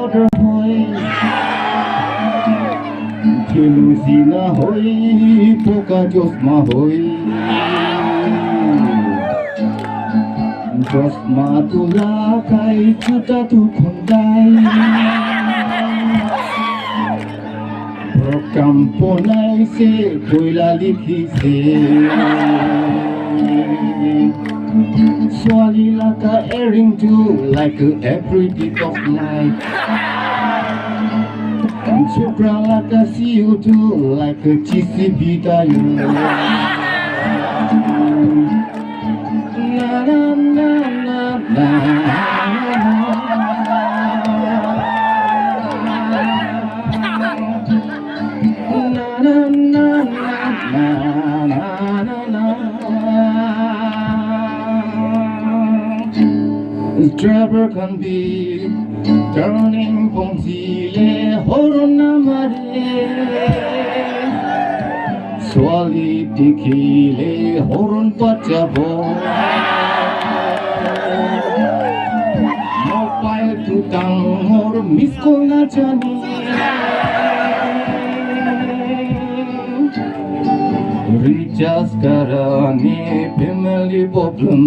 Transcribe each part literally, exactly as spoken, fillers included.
Hoi, Jelusi na hoi, poka chosma hoi. Chosma tu lagai, juta tu khundai. Program bonai se, koila likhi se. Suali laga earring tu like every beat of life. Chokra laga siu tu like J C B tyre. Na, na, na, na, na. Driver khan bi turning pongsi le horn na mare. Suali dikhile horn bajabo. Mobile tu dangor miss call na jane. Recharge karane family problem.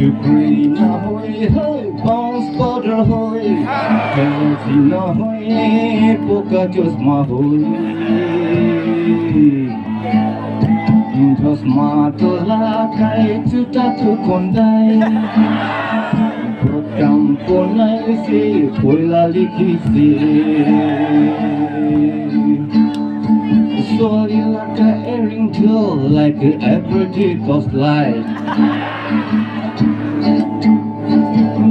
Chukri na hoi hoi, bounce powder hoi, Chelsea na hoi, poka chosma hoi. Chosma to lagai, juta to khundai. Program bonai se, koila likhi se. Suali laga earring tu like every day of life.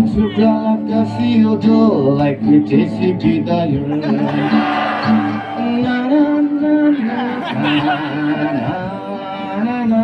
Chokra laga siu tu like J C B tyre. Na, na, na, na, na, na, na.